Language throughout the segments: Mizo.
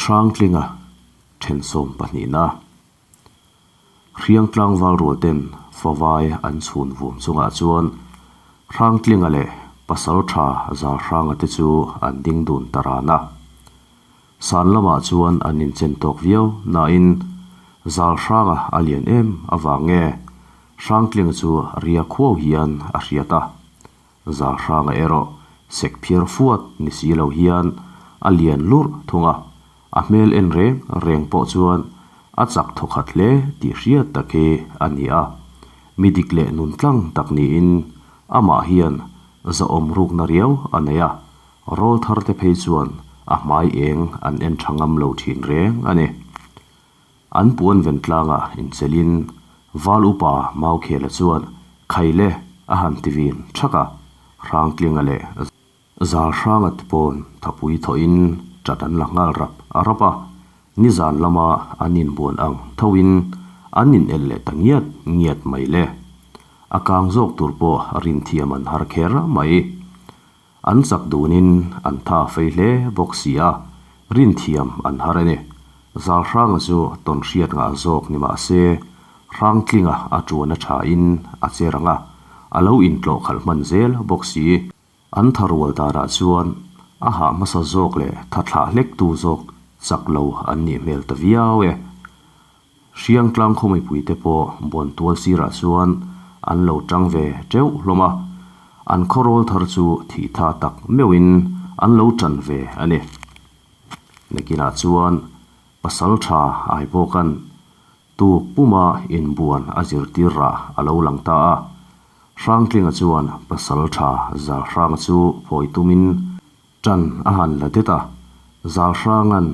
Hrangtlinga thensawm pahnihna Hriangtlang valrual ten favai an chhun vum chungah chuan Hrangtlinga leh Pasaltha Zalhranga te chu an ding dun ta ran a. San lamah chuan an inchen tawk viau nain Zalhranga a lian em avang nge Hrangtlinga chu ria khuau hian a hriat a. Zalhranga erawh sek phiar fuat ni si lo hian a lian lurh thung a, a hmel en reng reng pawh chuan a chak thawkhat hle tih hriat tak hi a ni a. Mi dik leh nun tlang tak niin amah hian zahawm rukna riau a nei a, rawl thar te phei chuan a hmai eng an en tha ngam lo thin reng a ni. An puan ven tlangah inchelin Val upa Maukhela chuan Khaile a han ti vin thak a, Hrangtlinga leh Zalhranga te pawn thapui thawhin ṭat an la nghal rap a rap a, nizan lama an inbuan ang thoin an inel leh ta ngiat ngiat mai le. A kang zawk tur pawh rinthiam an har kher mai. An chak dunin an tha fei hle bawk si a, rinthiam an har a ni. Zalhranga chu tawnhriat ngah zawk ni mah se, Hrangtlinga a ṭuan a ṭhain a che rang a, a lo intlawh khalh hman zel bawk si. An tha rual danah chuan a hah hmasa zawk leh tha thlah hlektu zawk chak lo an nih hmel ta viau e. Hriangtlang khaw mipuite pawh Buantual sirah chuan an lo tang ve teuh hlawm a, an khaw rawl thar chu thih tha tak meuhin an lo tan ve a ni. Nakinah chuan pasal tha Aibawka'n tuk puma inbuan a zirtir rah a lo lang ta a, Hrangtlinga chuan pasal tha Zalhranga chu phawi tumin tan a han la det a, Zalhranga'n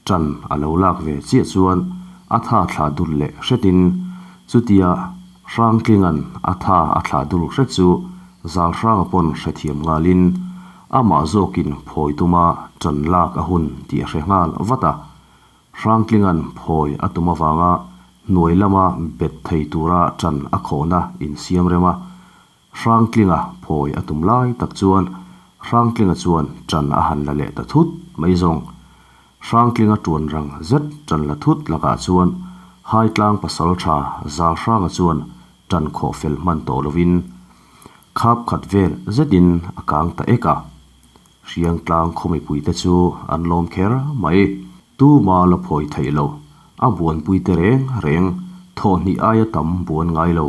Ṭan a lo lak ve chiah chuan a tha thlah dul leh hretin chutia Hrangtlinga'n a tha a thlah dul hret chu Zalhranga pawn hrethiam nghalin amah zawkin phawi tuma ṭan lak a hun tih a hre nghal vat a. Hrangtlinga'n phawi a tum avanga hnuai lama bet thei tura ṭan a khawhna insiam rem a, Hrangtlinga phawi a tum lai tak chuan Hrangtlinga chuan ṭan a han la leh ta thut mai zawng. Hrangtlinga ṭuan rang zet ṭan la thut lakah chuan Haitlang pasalṭha Zalhranga chuan ṭan khawh fel hman tawh lovin khap khat vel zetin a kang ta ek a. Hriangtlang khaw mipuite chu an lawm kher mai. Tuma la phawi theih lo, a buanpuite reng reng thawhhnih aia tam buan ngai lo.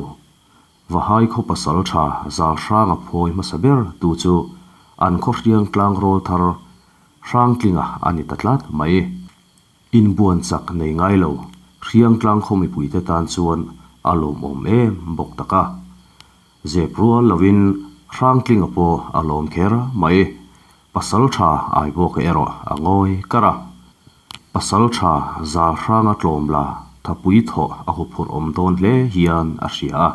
Vahai khaw pasal tha Zalhranga phawi hmasa ber tu chu an khaw hriang tlang rawl thar Hrangtlinga a ni ta tlat mai. Inbuan chak nei ngai lo hriang tlang khaw mipuite tan chuan a lawmawm em bawk tak a. Zep rual lovin Hrangtlinga pawh a lawm kher mai. Pasal tha Aibawka erawh a ngawi kar a. Pasal tha Zalhranga tlawm la thapui thawh a huphurh awm dawn hle hian a hria a.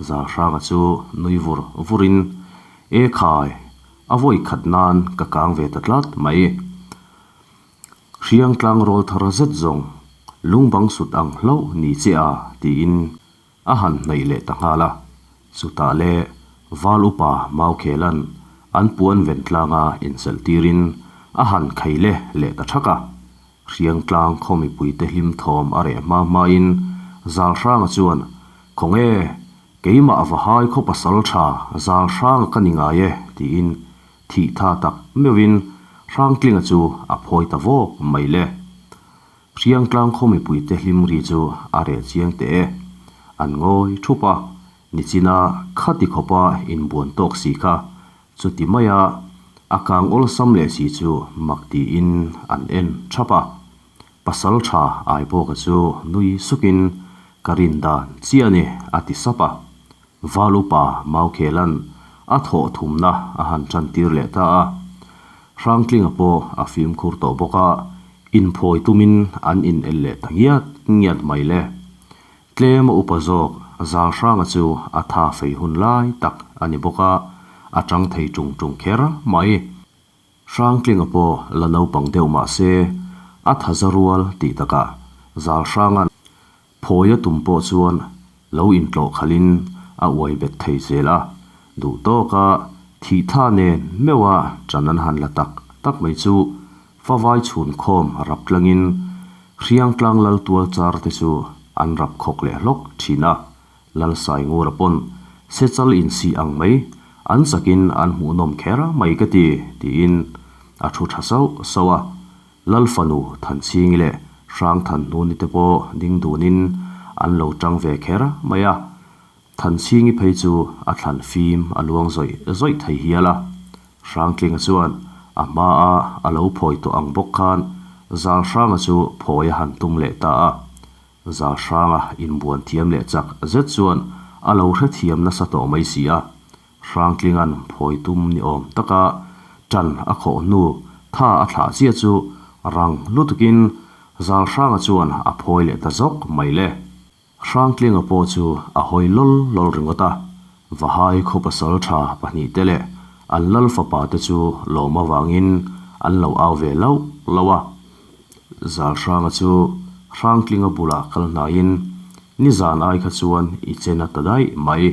Zalhranga chu nui vur vurin, E khai, a vawi khat nan ka kang ve ta tlat mai. Hriangtlang rawl thar zet zawng lungbang sut ang hlauh ni che a, tiin A han hnaih leh ta nghal a, chutah le Val upa Maukhelan an puan ven tlanga inselh tirin a han khai le leh ta thak a. Hriangtlang khaw mipuite hlim thawm a reh hma hmain Zalhranga chuan, Khawnge, keimah Vahai khaw pasal tha Zalhranga ka ni ngai e, tiin thih tha tak meuhin Hrangtlinga chu a phawi ta vawk mai le. Hriangtlang khaw mipuite hlim ri chu a reh chiang teh e. An ngawi thup a, nichina khati khawpa inbuan tawk si kha chuti maia a kang awlsam leh si chu mak tiin an en thap a. Pasal tha Aibawka chu nui sukin ka rin dan chiah a ni a ti sap a. Val upa Maukhelan a thawh thumna a han tan tir leh ta a. Hrangtlinga pawh a fimkhur tawh bawk a, inphawi tumin an inel leh ta ngiat ngiat mai le. Tlema upa zawk Zalhranga chu a tha fei hun lai tak a ni bawk a, a tang thei tung tung kher mai. Hrangtlinga pawh la naupang deuh mah se, a tha za rual tih takah Zalhranga'n Phawi a tum pawh chuan lo intlawh khalhin a uai bet thei zel a, duh tawka thih tha nen meuha ṭan an han la tak tak mai chu. Favai chhun khawm rap tlangin Hriangtlang lal tual char te chu an rap khawk leh hlawk thin a, Lal Saingura pawn Sechal insi ang mai an chakin an hmuhnawm kher mai ka ti, tiin a thu tha sauh sauh a. Lal fanu Thanchhingi leh Hrang Thanhnuni te pawh ding dunin an lo tang ve kher mai a. Thanchhingi phei chu a thlan fim a luang zawih zawih thei hial a. Hrangtlinga chuan a hmaa a lo phawi tawh ang bawk khan Zalhranga chu phawi a han tum leh ta a. Zalhranga inbuan thiam leh chak zet chuan a lo hrethiam nasa tawh mai si a. Hrangtlinga'n phawi tum ni awm taka ṭan a khawh hnu tha a thlah chiah chu rang lutukin Zalhranga chuan a phawi leh ta zawk mai le. Hrangtlinga pawh chu a hawi lawl lawl ringawt a, Vahai khaw pasal tha pahnihte leh an lal fapa te chu lawm avangin an lo au ve lauh lauh a. Zalhranga chu Hrangtlinga bulah kal hnaiin, Nizan ai kha chuan i chen a ta daih mai.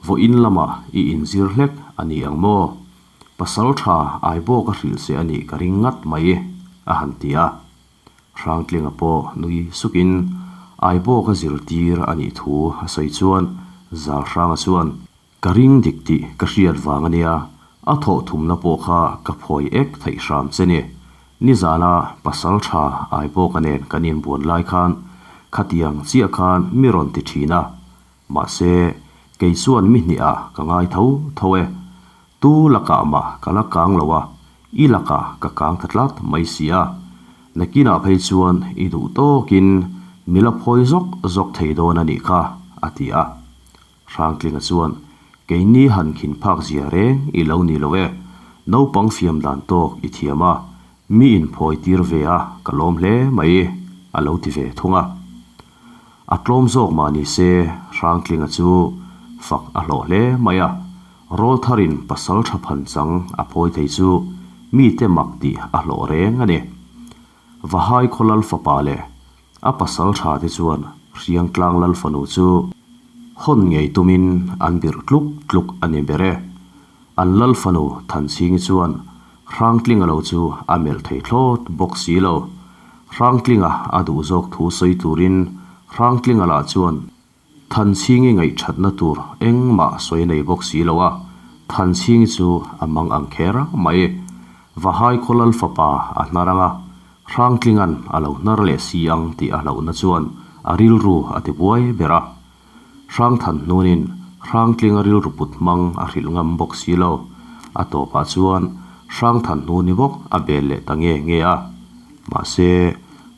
Vawiin lamah i inzir hlek a ni ang maw? Pasal tha ai bawk a hrilh che a nih ka ring ngat mai, a han ti a. Hrangtlinga pawh nui sukin Aibawka zirtir a nih thu a sawi chuan Zalhranga chuan, Ka ring dik tih ka hriat vang a nia, a thawh thumna pawh kha ka phawi ek theih hram che ni. Nizana pasal tha Aibawka nen kan inbuan lai khan khatiang chiah khan mi rawn ti thin a, mahse kei chuan mi hniah ka ngai tho tho e. Tu lakah mah ka la kang lo a, i lakah ka kang ta tlat mai si a. Nakinah phei chuan i duh tawkin mi la phawi zawk zawk thei dawn a nih kha, a ti a. Hrangtlinga chuan, Keini han khin phak zia reng i lo ni lo e, naupang fiam dan tawk i thiam a, mi inphawi tir ve a ka lawm hle mai, a lo ti ve thung a. A tlawm zawk mah ni se Hrangtlinga chu fak a hlawh hle mai a, Rawltharin pasal tha phan chang a phawi thei chu mite mak tih a hlawh reng a ni. Vahai khaw lal fapa leh a pasal tha te chuan Hriangtlang lal fanu chu hawn ngei tumin an birh tluk tluk a ni ber e. An lal fanu Thanchhingi chuan Hrangtlinga lo chu a melh thei thlawt bawk si lo. Hrangtlinga a duh zawk thu sawi turin Hrangtlinga lah chuan Thanchhingi ngaihthatna tur engmah sawi nei bawk si lo a, Thanchhingi chu a mang ang kher mai. Vahai khaw lal fapa a hnar ang a, Hrangtlinga'n a lo hnar leh si ang tih a hlauhna chuan a rilru a ti buai ber a. Hrangthan hnunin Hrangtlinga rilru put hmang a hrilh ngam bawk si lo. A tawpah chuan Hrangthan hnu ni bawk a bel leh ta nge nge a. Mahse,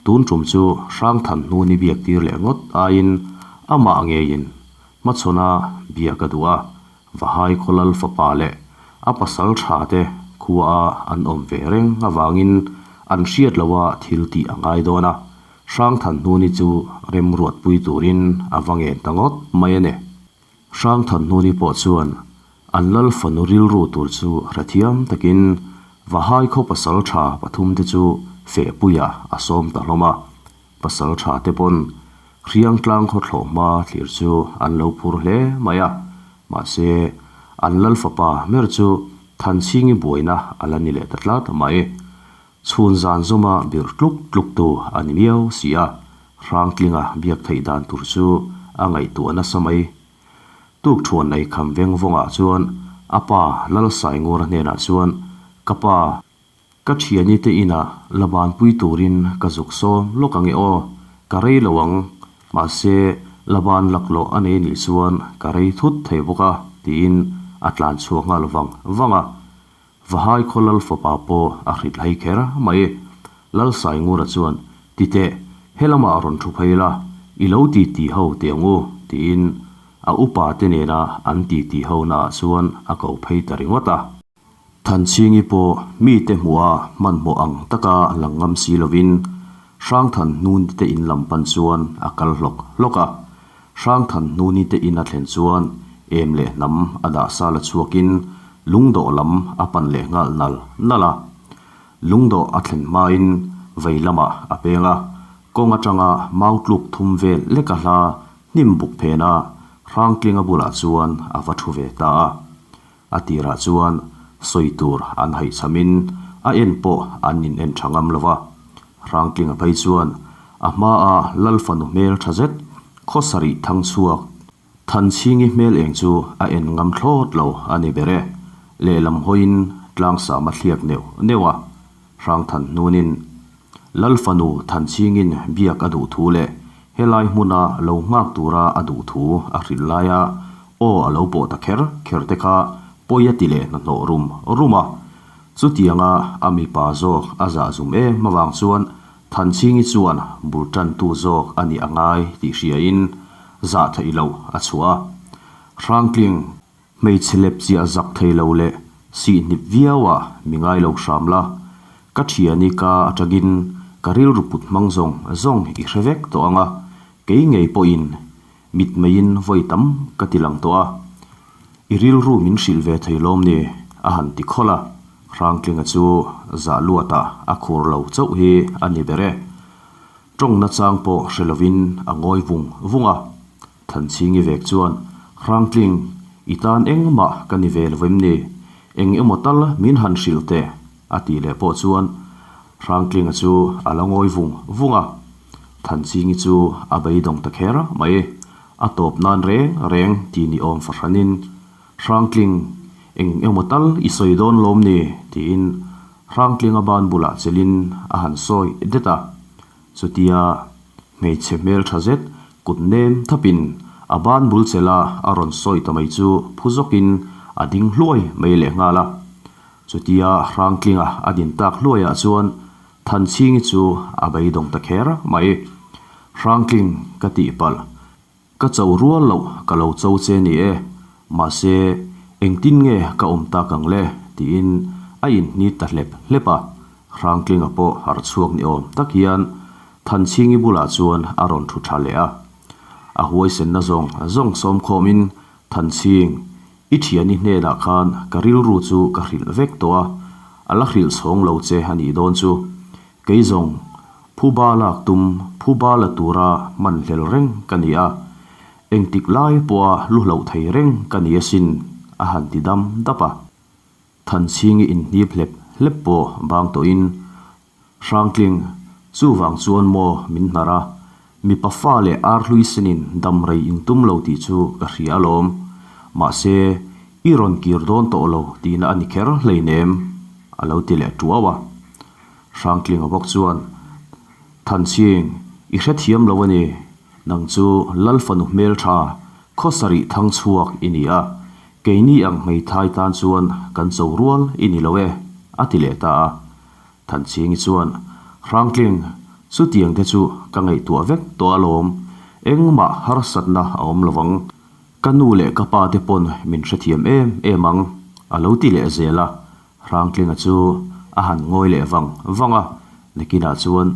tun tum chu Hrangthan hnu ni biak tir leh ngawt aiin amah ngeiin hmachhawna biak a duh a, Vahai khaw lal fapa leh a pasal tha te khua a an awm ve reng avangin an hriat loha thil tih a ngai dawn a. Hrangthanhnuni chu remruatpui turin a va ngen ta ngawt mai a ni. Hrangthanhnuni pawh chuan an lal fanu rilru tur chu hrethiam takin Vahai khaw pasal tha pathumte chu fehpuiah a sawm ta hlawm a. Pasal tha te pawn Hriangtlang khaw thlawh hma thlir chu an lo phur hle mai a. Mahse, an lal fapa mer chu Thanchhingi buaina a la ni leh ta tlat mai. Chhun zan zawma birh tluk tluk tu a ni miau si a, Hrangtlinga biak theih dan tur chu a ngaihtuah nasa mai. Tuk thuan ei kham veng vawngah chuan a pa Lalsaingura hnenah chuan, Ka pa, ka thiani te inah la banpui turin ka zuk sawm lawk ang e aw, ka rei lo ang, mahse la ban laklawh a nei nih chuan ka rei thut thei bawk a, tiin a tlan chhuak nghal vang vang a. Vahai khaw lal fapa pawh a hrit hlei kher mai. Lal Saingura chuan, Ti teh, he lamah rawn thu phei la, i lo ti ti ho teh ang u, tiin a upa te nena an ti ti ho naah chuan a ko phei ta ringawt a. Thanchhingi pawh mite hmuha hmanhmawh ang taka lang ngam si lovin Hrangthan hnuni te in lam pan chuan a kal hlawk hlawk a. Hrangthan hnuni te in a thlen chuan em leh hnam a dah sal a chhuakin lungdawh lam a pan leh nghal nal nal a. Lungdawh a thlen hmain vei lamah a peng a, kawng atanga mau tluk thum vel lek a hla hnim buk phen a, Hrangtlinga bulah chuan a va thu ve ta a. A tirah chuan sawi tur an haihchhamin a en pawh an in en tha ngam lo va. Hrangtlinga phei chuan a hma a Lal fanu hmel tha zet khaw sarih thang chhuak Thanchhingi hmel eng chu a en ngam thlawt lo a ni ber e. Lehlam hawiin tlangsam a thliak neuh neuh a, Hrangthan hnunin Lal fanu Thanchhingin biak a duh thu leh helai hmuna lo nghak tura a duh thu a hrilh laia aw a lo pawh ta kher kher te kha pawi a ti leh hnahnawh rum rum a. Chutianga a mipa zawk a zah zum em avang chuan Thanchhingi chuan bul tantu zawk a nih a ngai tih hriain zah theih loh a chhuah a. Hrangtling, hmeichhe lep chiah zak thei lo leh sihhnip viauah mi ngai lo hram la, ka thiani ka atangin ka rilru put hmang zawng zawng i hre vek tawh ang a, kei ngei pawhin mitmeiin vawi tam ka ti lang tawh a, i rilru min hrilh ve thei lawm ni? a han ti khawlh a, Hrangtlinga chu zah luatah a khur lo chauh hi a ni ber e. Tawng nachang pawh hre lovin a ngawi vung vung a. Thanchhingi vek chuan, Hrangtling, i tan engmah ka ni ve lovem ni? Eng emaw tal min han hrilh teh, a tih leh pawh chuan Hrangtlinga chu a la ngawi vung vung a. Thanchhingi chu a beidawng ta kher mai. A tawp nan reng reng ti ni awm fahranin, Hrangtling, eng emaw tal i sawi dawn lawm ni? tiin Hrangtlinga ban bulah chelin a han sawi det a. Chutia hmeichhe hmeltha zet kut nem thapin a ban bul chela a rawn sawi ta mai chu phu zawkin a ding hluai mai leh nghal a. Chutia Hrangtlinga a din tak hluaiah chuan Thanchhingi chu a beidawng ta kher mai. Hrangtling ka tih palh. Ka cho rual loh ka lo cho che ni e, mahse engtin nge ka awm tak ang le? tiin a inhnit ta hlep hlep a. Hrangtlinga pawh harh chhuak ni awm tak hian Thanchhingi bulah chuan a rawn thu tha leh a. A huaisenna zawng zawng sawmkhawmin Thanchhing, i thiani hnenah khan ka rilru chu ka hrilh vek tawh a, a la hrilh chhawng lo che a nih dawn chu. Kei zawng, phuba lak tum, phuba la tura hman hlel reng ka ni a, engtik lai pawha lu hloh thei reng ka ni asin, a han ti dam dap a. Thanchhingi inhnip hlep hlep pawh bang tawhin, Hrangtling, chuvang chuan maw min hnar a, mipa fa leh ar hlui senin dam rei in tum lo tih chu ka hria alawm. Mahse, i rawn kir dawn tawh lo tihna a ni kher hleinem, a lo ti leh tuau a. Hrangtlinga bawk chuan, Thanchhing, i hrethiam lo a ni. Nang chu Lal fanu hmeltha, khaw sarih thang chhuak i ni a. Keini ang hmeithai tan chuan kan cho rual i ni lo e, a ti leh ta a. Thanchhingi chuan, Hrangtling, chutiang te chu ka ngaihtuah vek tawh alawm. Engmah harsatna a awm lo vang. Ka nu leh ka pa te pawn min hrethiam em em ang, a lo ti leh zel a. Hrangtlinga chu a han ngawi leh vang vang a, nakinah chuan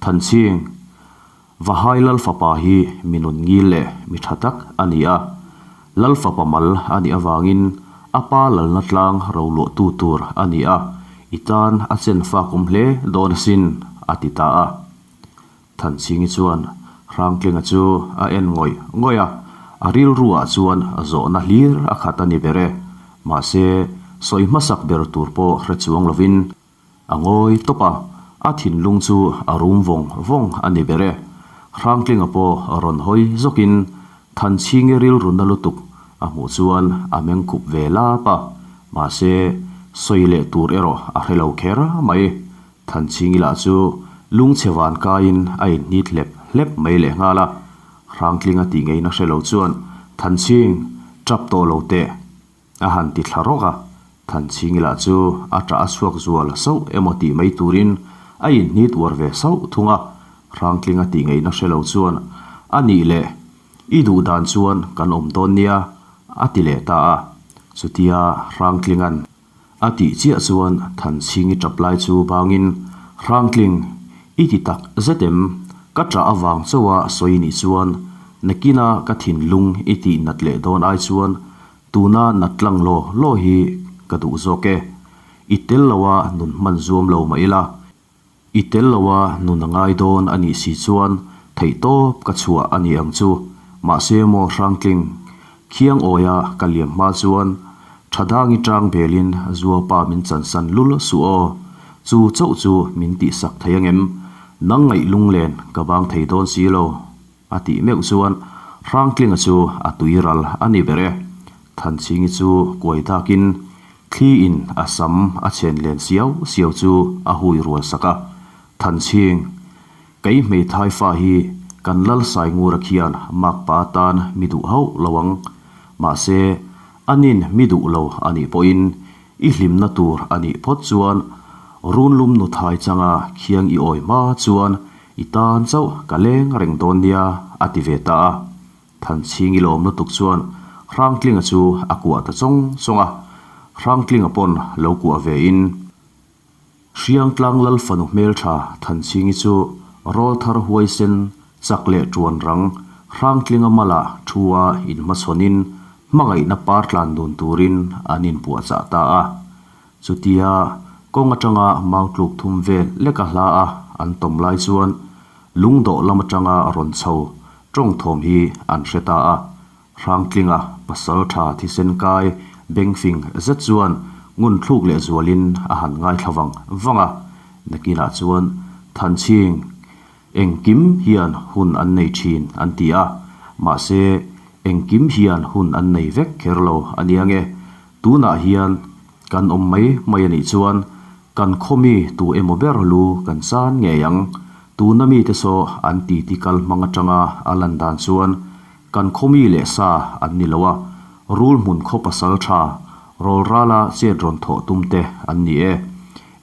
Thanchhing, Vahai Lal fapa hi mi nun ngil leh mi tha tak a ni a, Lal fapa mal a nih avangin a pa lalna tlang roluahtu tur a ni a, i tan a chen fak awm hle dawn asin, a ti ta a. Thanchhingi chuan Hrangtlinga chu a en ngawih ngawih a, a rilruah chuan zawhna hlir a khat a ni ber e. Mahse, sawi hmasak ber tur pawh hre chuang lovin a ngawi tawp a, a thinlung chu a rum vawng vawng a ni ber e. Hrangtlinga pawh rawn hawi zawkin Thanchhingi rilru na lutuk a hmuh chuan a meng khup ve lap a, mahse, sawi leh tur erawh a hre lo kher mai. Thanchhingi lah chu lungchhe van kaiin a inhnit hlep hlep mai leh nghal a, Hrangtlinga tih ngeina hre lo chuan Thanchhing, tap tawh lo teh! a han ti thla rawk a. Thanchhingi lah chu a tah a chhuak zual sauh emaw tih mai turin a inhnit uar ve sauh thung a, Hrangtlinga tih ngeina hre lo chuan a nih leh i duh dan chuan kan awm dawn nia a ti leh ta a. Chutia Hrangtlinga'n. A tih chiah chuan Thanchhingi tap lai chu bangin, Hrangtling, i ti tak zet em? Ka tah avang chauha sawi nih chuan nakina ka thinlung i tih nat leh dawn ai chuan tuna nat tlang law law hi ka duh zawk e. I tel loa nun hman zuam lo mah ila. I tel loa nun a ngai dawn a nih si chuan theihtawp ka chhuah a ni ang chu. Mahse maw Hrangtling, khiang awia ka liam hma chuan Thadangi tang belin Zuapa min chansan lul suh aw. Chu chauh chu min tihsak thei angem? Nang ngaih lunglen ka bang thei dawn si lo, a tih meuh chuan Hrangtlinga chu a tui ral a ni ber e. Thanchhingi chu kuai takin thli in a sam a chen len siau siau chu a hui rual sak a. Thanchhing, kei hmeithai fa hi kan lal Saingura khian makpa atan mi duh hauh lo ang. Mahse, anin mi duh lo a nih pawhin I hlimna tur a nih phawt chuan runlum nuthai changa khiang i awi hma chuan i tan chauh ka leng reng dawn nia a ti ve ta a. Thanchhingi lawm lutuk chuan Hrangtlinga chu a kuah ta chawng chawng a, Hrangtlinga pawn lo kuah ve in Hriangtlang lal fanu hmeltha Thanchhingi chu rawlthar huaisen chak leh tuan rang Hrangtlinga mala thu a inhmachhawnin hmangaihna par tlan dun turin an inpuahchah ta a. Chutia kawng atanga mau tluk thum vel lek a hla a an tawm lai chuan lungdawh lam atanga rawn chho tawng thawm hi an hre ta a. Hrangtlinga pasal tha thisen kai bengfing zet chuan ngun thluk leh zualin a han ngaithla vang vang a, nakinah chuan Thanchhing engkim hian hun an nei thin an ti a, mahse engkim hian hun an nei vek kher lo a nia nge, tunah hian kan awm mai mai a nih chuan kan khawmi tu emaw ber lu kan chan ngei ang, tuna mite saw an titi kal hmang atanga a lan dan chuan Kan khawmi leh sa an ni lo a, rul hmun khaw pasal tha, rawl rala chet rawn thawh tum te an ni e.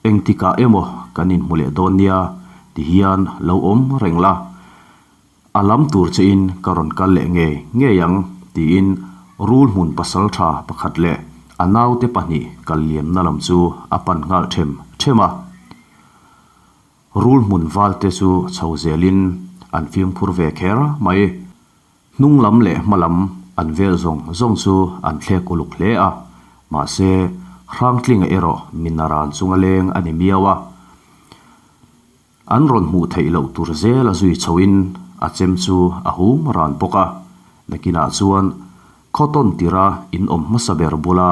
Engtikah emaw kan inhmu leh dawn nia ti hian lo awm reng la. A lam tur che in ka rawn kal leh ngei ngei ang tiin rul hmun pasal tha pakhat leh a naute pahnih kal liamna lam chu a pan nghal them them a. Rul hmun valte chu chho zelin an fimkhur ve kher mai. Hnung lam leh hma lam an vel zawng zawng chu an thlek uluk hle a, mahse Hrangtlinga erawh minaran chunga leng a ni miau a. An rawn hmuh theih loh tur zel a zui chhoin a chem chu a hum ran bawk a, nakinah chuan khaw tawn tira in awm hmasa ber bula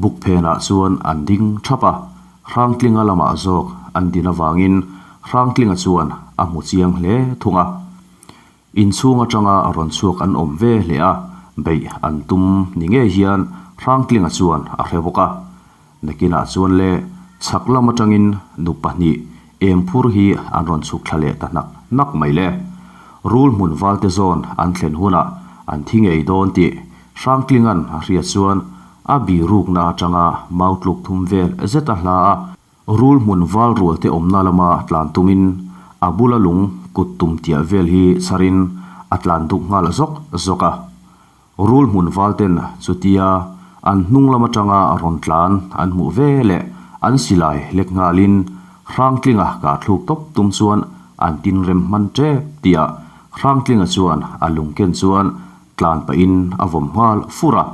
Buk phenah chuan an ding thap a, Hrangtlinga lamah zawk an din avangin Hrangtlinga chuan a hmu chiang hle thung a. Inchhung atanga rawn chhuak an awm ve hle a, beih an tum ni ngei hian Hrangtlinga chuan a hre bawk a. Nakinah chuan le chhak lam atangin nu pahnih em phur hi an rawn chhuk thla leh ta hnak hnak mai le. Rul hmun valte zawn an thlen hunah an thi ngei dawn tih Hrangtlinga'n a hriat chuan a birukna atanga mau tluk thum vel zet a hla a, rul hmun val rual te awmna lama tlan tumin a bula lung kut tum tiah vel hi chharin a tlan duk nghal zawk zawk a. Rul hmun val ten chutia an hnung lam atanga rawn tlan an hmuh ve leh an silai lek nghalin Hrangtlinga kah thluk tawp tum chuan an tinrem hman tep tihah Hrangtlinga chuan a lung ken chuan Tlan pahin a vawm nghal fur a,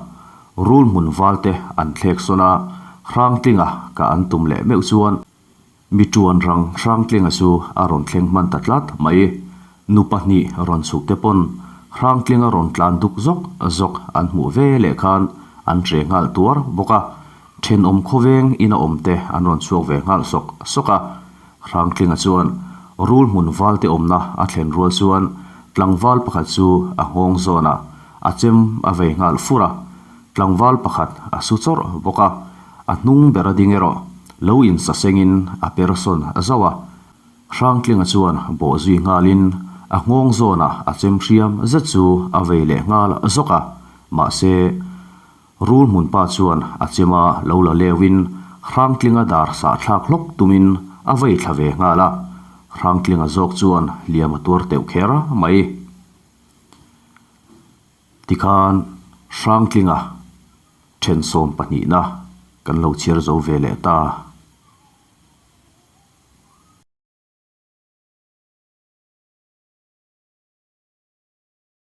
rul hmun valte an thlek sawn a, Hrangtlinga ka an tum leh meuh chuan mi tuan rang Hrangtlinga chu a rawn thleng hman ta tlat mai. Nu pahnih rawn chhuk te pawn Hrangtlinga rawn tlan duk zawk zawk an hmuh ve leh khan an tre nghal tuar bawk a, thenawm khawveng ina awm te an rawn chhuak ve nghal sawk sawk a. Hrangtlinga chuan rul hmun valte awmna a thlen rual chuan tlangval pakhat chu a nghawng zawnah a chem a vei nghal fur a, tlangval pakhat a su chawrh bawk a, a hnung ber a ding erawh lo insasengin a per sawn zauh a. Hrangtlinga chuan bawh zui nghalin a nghawng zawnah a chem hriam zet chu a vei leh nghal zawk a, mahse, Rul hmun pa chuan a chem a lo la leuhin Hrangtlinga dar sah thlak hlawk tumin a vei thla ve nghal a, Hrangtlinga zawk chuan hliam a tuar teuh kher mai. Tikhan Hrangtlinga then sawm pahnihna kan lo chhiar zo ve leh ta.